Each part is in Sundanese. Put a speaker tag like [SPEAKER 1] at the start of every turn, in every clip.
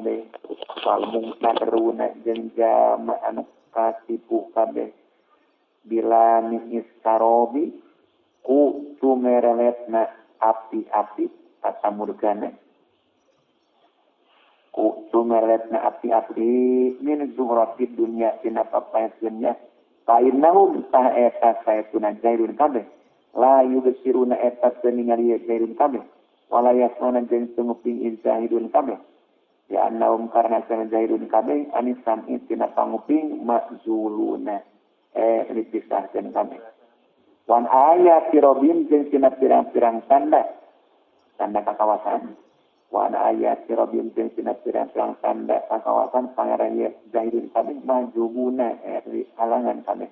[SPEAKER 1] kabeh wal mungtaruna jeung jalma anu katipu kabeh bila miistarobi ku tumereletna api-api patamurgana ku tumereletna api-api min zuhratid dunya tina papaes dunya fa innahum tah eta saetuna jairun kabeh la yubsiruna eta teu ningali jairun kabeh wala yasma'una jeung teu nguping zahidun kabeh ya annahum karna sana zahidun kabeh anisam tina panguping makzuluna dipisahkeun kabeh wan ayati rabbim jeung tina pirang-pirang tanda tanda kakawasan wan ayati rabbim jeung tina pirang-pirang tanda kakawasan pangeran zahidun kabeh majubuna di halangan kabeh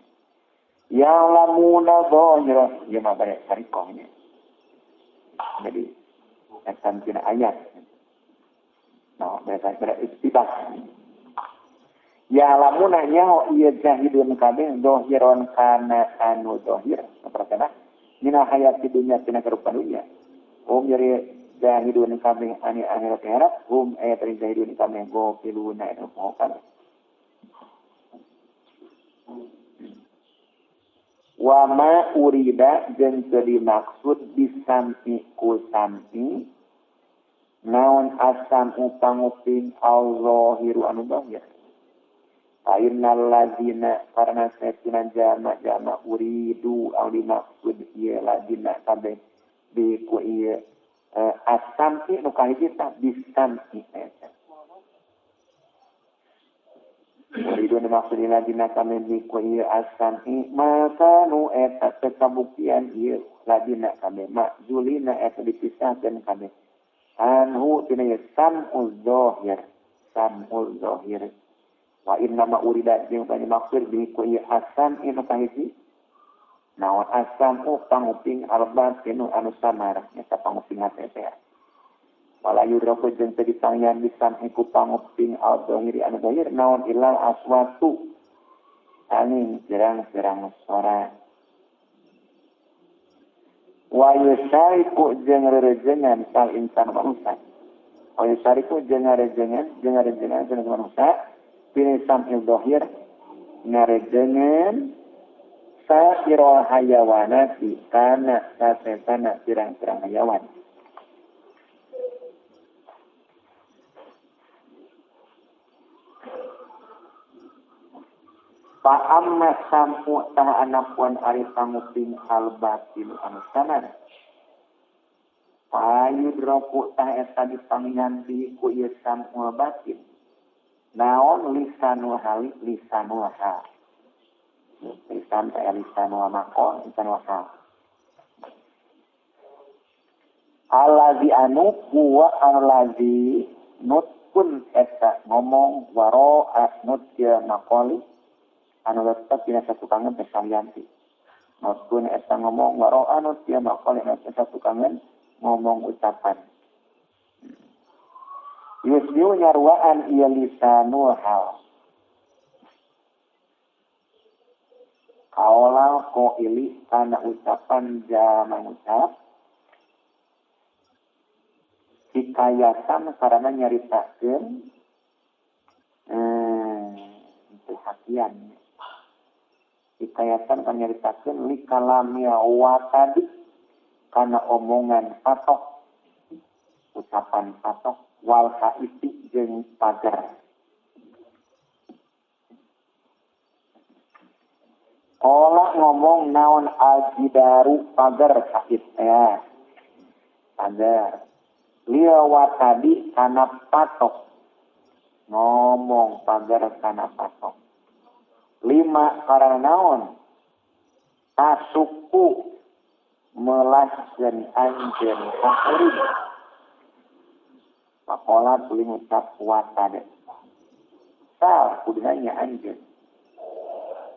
[SPEAKER 1] ya lamuna dhahira ieu mah bare sarikohnya jadi eta tina ayat no mereka beristibah ya lamuna nyaho ieu zahidun kabeh dhahiron kana anu dhahir sapertena mina hayati dunya tina karupan dunya hum jadi zahidun kabeh ani akhirat akhirat hum ayat zahidun kabeh gofiluna eta poho kabeh wa ma urida jeung teu dimaksud bisam'i ku sam'i naon asam upanguping al-zahiru anu zahir fa innal ladzina karna sayyidina jama-jama uridu anu dimaksud ieu ladina kabeh bi ku ieu asam nu kahiji tah bisam'i eta uridu dimaksud ladina kabeh bi ku ieu asam maka nu eta kabuktian ieu ladina kabeh makzulina eta dipisahkeun kabeh anhu tina sam'ul zahir sam'ul zahir wa inna ma urida jeung maksud bi ku ieu asam inu kahiji naon asam panguping albatinu anu samar eta panguping hate teh wala yudraku jeung teu ditangyan bisam'i ku panguping al-zahiri anu zahir naon ilal aswatu angin pirang-pirang sora wa yusariku jeung rerejengan sal insan manusia wa yusariku jeung rerejengan jeung manusia pilih sam'il zahir ngarejengan sairul hayawanati kana sasetana pirang-pirang hayawan fa amma sam'u tah anapuan ari panguping al batin anu samar fa yudraku tah eta dipangihan bi ku ieu sam'ul batin naon lisanul hali lisanul hal lisan teh lisanul maqal lisanul hal allazi anu huwa allazi nutkun eta ngomong waro nut ya maqali anu tetep dina satukangan teh salianti nutkun eta ngomong waro anut ya maqali anu satukangan ngomong ucapan yusbiu nyaruaan ieu lisanul hal kaola qaili kana ucapan jama ucap hikayatan karena nyaritakeun hakian hikayatan kana nyaritakeun li kalamil watadi kana omongan patok ucapan patok wal haiti jeung pagar Ola ngomong naon aljidaru pagar hait ya pagar liawat tadi kana patok ngomong pagar kana patok lima karena naon tasuku melaskeun anjeun kakuring pakola tuluy ngucap watade sal kudu nanya anjeun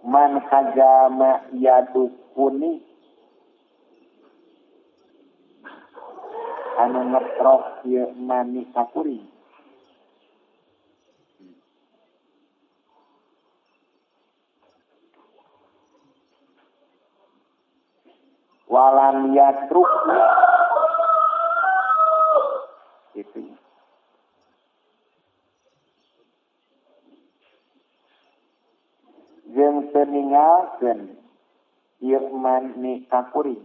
[SPEAKER 1] man hajama yadukuni anu ngetrok ieu mani kakuring walam yatruk gitu. Teu ninggalkeun ieu man ni ka kuring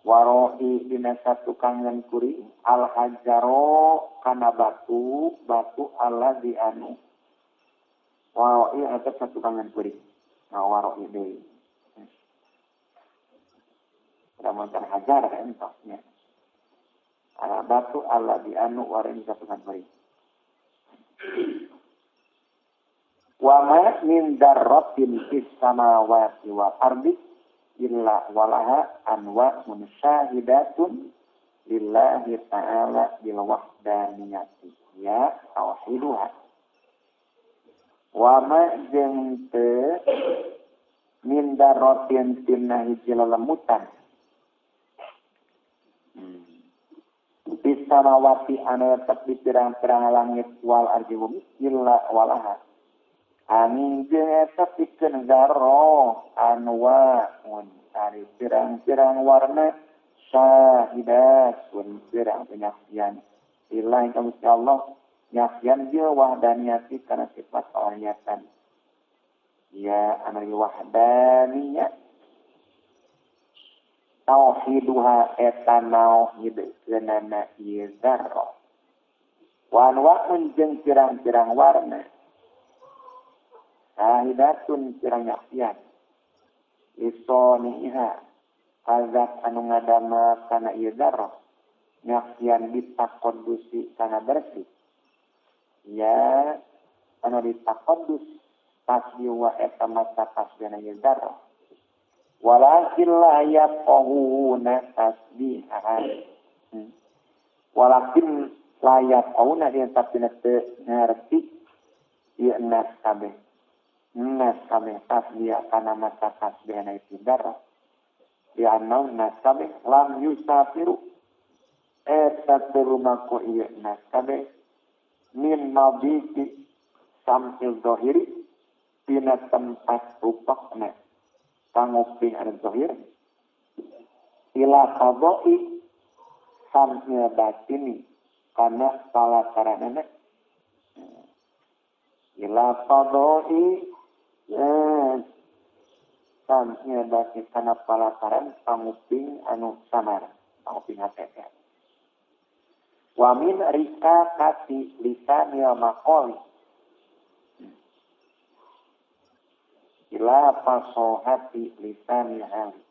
[SPEAKER 1] waroi dina satukangan kuring al hajaro kana batu batu allazi anu waroi eta satukangan kuring nah waroi deui lamun can hajar entosnya ala batu allazi anu waroi satukangan kuring wa ma min dzarratin fis samawati wal ardi illa walaha anwa'un syahidatun lillahi ta'ala bil wahdaniyati ya tauhiduha wa ma jeung teu min dzarratin tina hiji lelemutan fis samawati anu tetep di pirang-pirang langit wal ardi bumi illa walaha angin jeung eta pikeun zarrah anwaun ari pirang-pirang warna syahidatun pirang penyaksian lillahi ka Gusti Allah nyaksian bil wahdaniyati kana sifat kawahnyatan ya anu wahdaniyah tauhiduha eta nauhidkeunana ieu zarrah wa anwaun jeung pirang-pirang warna syahidatun pirang nyaksian isoniha kazat anu ngadamel kana ieu zarrah nyaksian ditaqaddusi kana bersih ya anu ditaqaddus tasbih wa eta masa tasbihna ieu zarrah walakin la yafqahuna tasbihaha walakin la yafqahuna ieu tapi teu ngarti ieu nas kabeh nas kabeh tasbih kana masa tasbihna itu darah di anau nas kabeh lam yusafiru eta teu lumaku ieu nas kabeh min mabiti samil zahiri tina tempat rupakna panguping anu zahir ila qada'i samil batini kana palataranana ila qada'i samnya baki kana palataran panguping anu samar panguping hate wa min rikakati lisanil maqali ila fasohati lisanil hali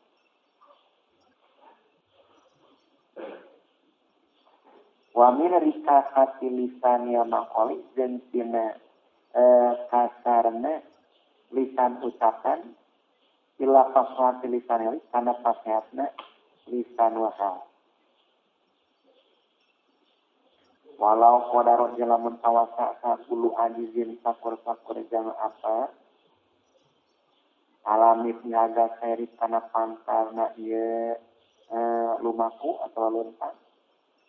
[SPEAKER 1] wa min rikakati lisanil maqali jeung tina kasarna lisan ucapan ila faswati lisan hali kana fasihatna lisan wahal walau qadarun lamun tawasa sakulu ajizin sakur-sakur jang apa alamit nyaga seri kana pangkalna ieu lumaku atau luntang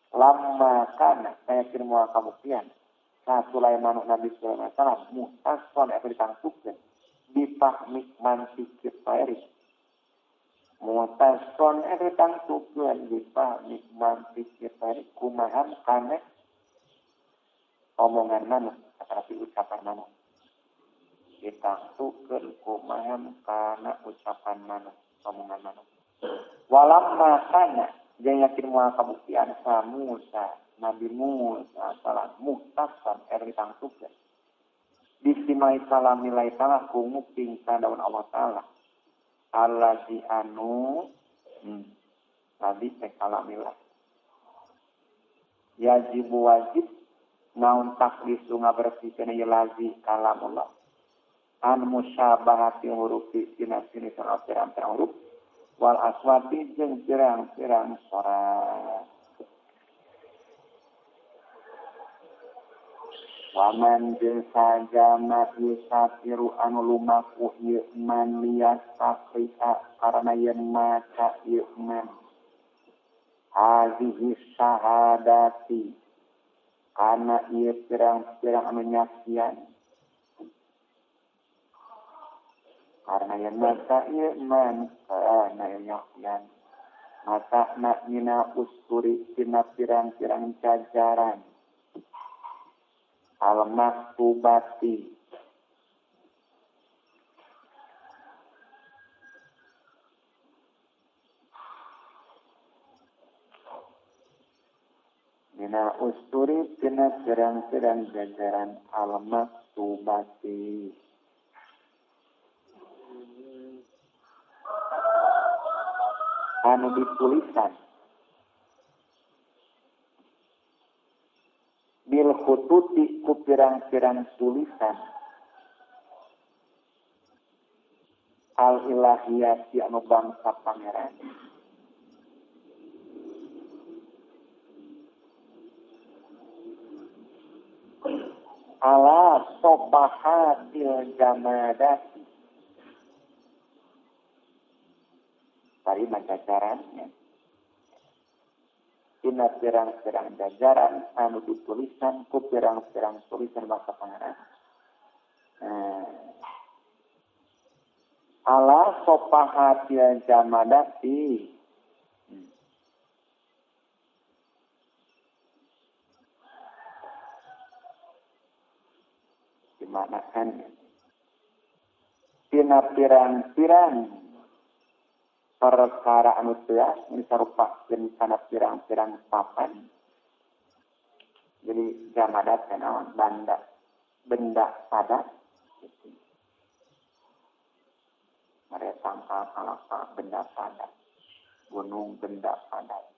[SPEAKER 1] lamma kana saya kira moal kabuktian sa Sulaiman Nabi sallallahu alaihi wasallam muhtason eta ditangtukeun dipahmi mantikir tairi mutason eta tangtukeun dipahmi mantikir tairi kumaha kana omongan manuk atau ucapan manuk ditangtukeun kumaha kana ucapan manuk omongan manuk walamma kana jeung yakin moal kabuktian sa Musa Nabi Musa salam muhtason eta ditangtukeun bisimai salamilai ta'ala ku nguping daun Allah ta'ala allazi anu nabi teh kalamilah yajibu wajib naun taklisu ngabersihkeun ieu lazi kalamullah an musyabahati hurufi tina sini sareng pirang-pirang huruf wal aswati jeung pirang-pirang sora. Waman jeung sajama yusafiru anu lumaku ieu man liyastaqri'a karana yen maca ieu man hazihi syahadati kana ieu pirang-pirang anu nyaksian karena yen maca ieu man kana ieu nyaksian mata na usturi tina pirang-pirang jajaran al-maktubati Minal usturi tina pirang-pirang jajaran al-maktubati. Anu ditulisan bil khututi ku pirang-pirang tulisan al ilahiyati anu bangsa pangeran. Ala sopahatil jamadati. Tadi jajarannya. Tina pirang-pirang jajaran anu ditulisan ku pirang-pirang tulisan bahasa pangeran. Ala sopahatil jamadati. Dimanakan tina pirang-pirang perkara anu teas ini sarupakeun kana pirang-pirang papan. Jadi jamadat naon benda benda padat gitu. Mare tangkal kalapa benda padat, gunung benda padat.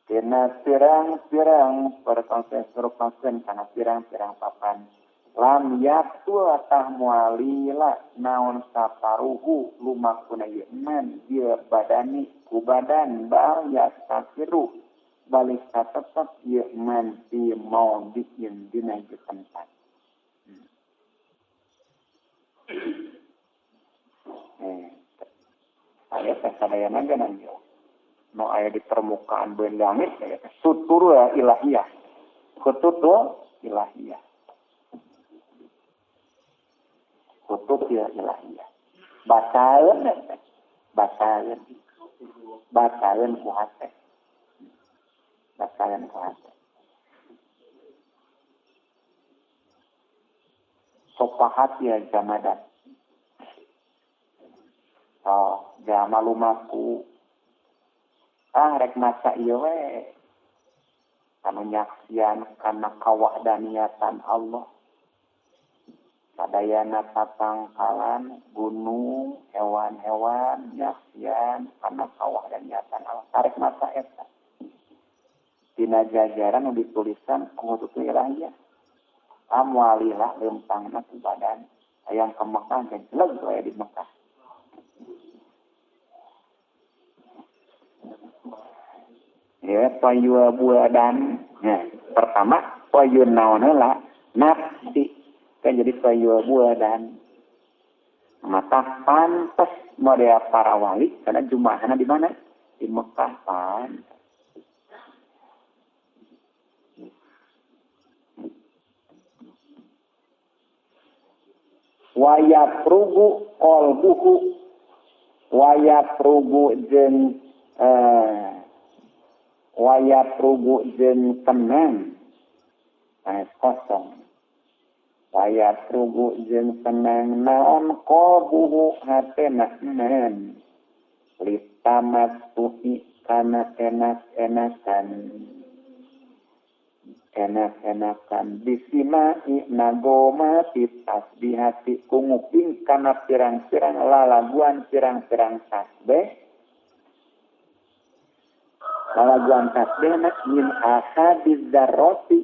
[SPEAKER 1] Tina pirang-pirang perkara sarupakeun kana pirang-pirang papan. Lam yatul tah mualila naon saparuhu lumakuna yeman dia badani ku badan bal yastakiru balik tetep yeman di maudiin dina ieu tempat. Aya teh sadayana ge nanya. No aya di permukaan benda langit ya sutur ilahiyah. Khututul ilahiyah. Kutub ya ilahiyah. Bacaeun bacaeun. Bacaeun ku hate. Bacaeun ku hate. Sopahat ya jamadat. Oh, jama lumaku. Ah rek maca ieu we. Anu nyaksian kana kawahdaniatan Allah. Sadayana tatangkalan gunung, hewan-hewan, nyaksian kana kawahdaniatan Allah. Tarik mata eta. Dina jajaran nu ditulisan ku ilahiyah. Amwalilah lempangna ku badan. Hayang ke Mekah geus we di Mekah. Ya payua buadan. Nah, pertama payun naon heula nafsi. Kan jadi payua buadan. Mata pantes model para wali karena jumahna di mana? Di Mekah pantes. Wayaprugu qalbuhu wayaprugu jeung wayaprugu jeung tenang sanes kosong. Wayaprugu jeung tenang naon qalbuhu hatena men litamattu'i kana enak-enakan enak-enakan bisimai nagomati tasbihati kunguping kana pirang-pirang lalaguan pirang-pirang tasbih lalaguan tasbih min ahadiz dzarrati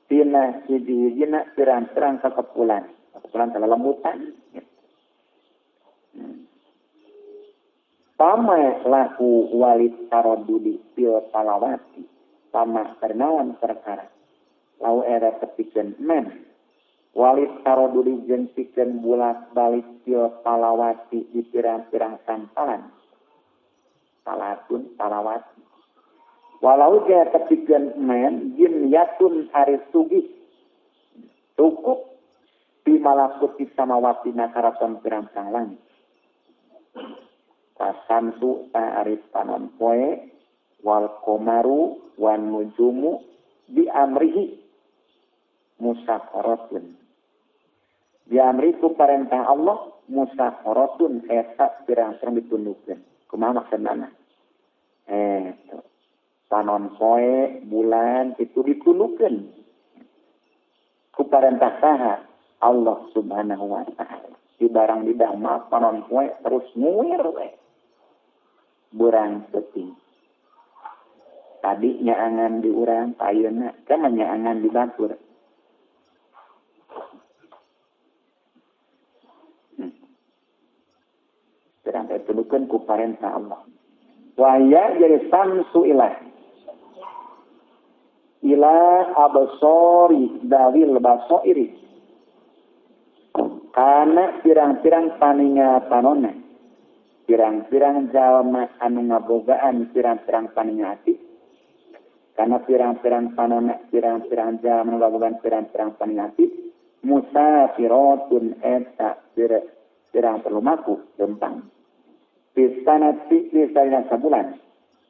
[SPEAKER 1] tina hiji-hijina pirang-pirang kakepulan kakepulan lembutan. Pama lahu walid taradudi fil talawati pamah pernawan perkara lau era tepikeun men walid taradudi jeung pikeun bulak-balik fil talawati di pirang-pirang sampalan talatun talawati walau dia tepikeun men jin yatun ari sugih cukup bi malakuti samawati na karaton pirang-pirang langit kasamsu ta ari panon poe wal komaru wan nujumu bi amrihi musakharatun bi amri ku parentah Allah musakharatun eta pirang-pirang ditundukkeun. Kumaha maksudna? Panon poe bulan itu ditulukeun ku parentah saha Allah Subhanahu wa taala. Di barang di dama panon poe terus nguir we. Burang peuting. Tadi nyaangan di urang ayeuna kan nyaangan di batur. Pirang tulukeun ku parentah Allah. Wahya jadi samsu ilah. Ila absori dawil basoiri. Kana pirang-pirang paninga panona. Pirang-pirang jalma anu ngabogaan pirang-pirang paninga ati. Kana pirang-pirang panona pirang-pirang jalma anu ngabogaan pirang-pirang paninga ati. Musafiratun eta pirang perlumaku lempang. Pisanati pisanina sabulan.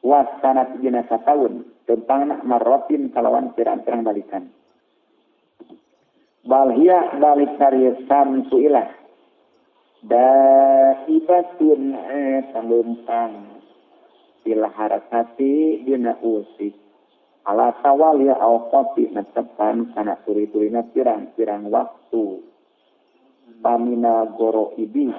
[SPEAKER 1] Wasanati dina sataun. Lempangna marrotin kalawan pirang-pirang balikan. Balhia balik karya samsu ilah. Daibatun eta lempang. Ila harakati dina usik. Ala tawalia awqati netepan kana turi-turina pirang-pirang waktu. Pamina goro ibi.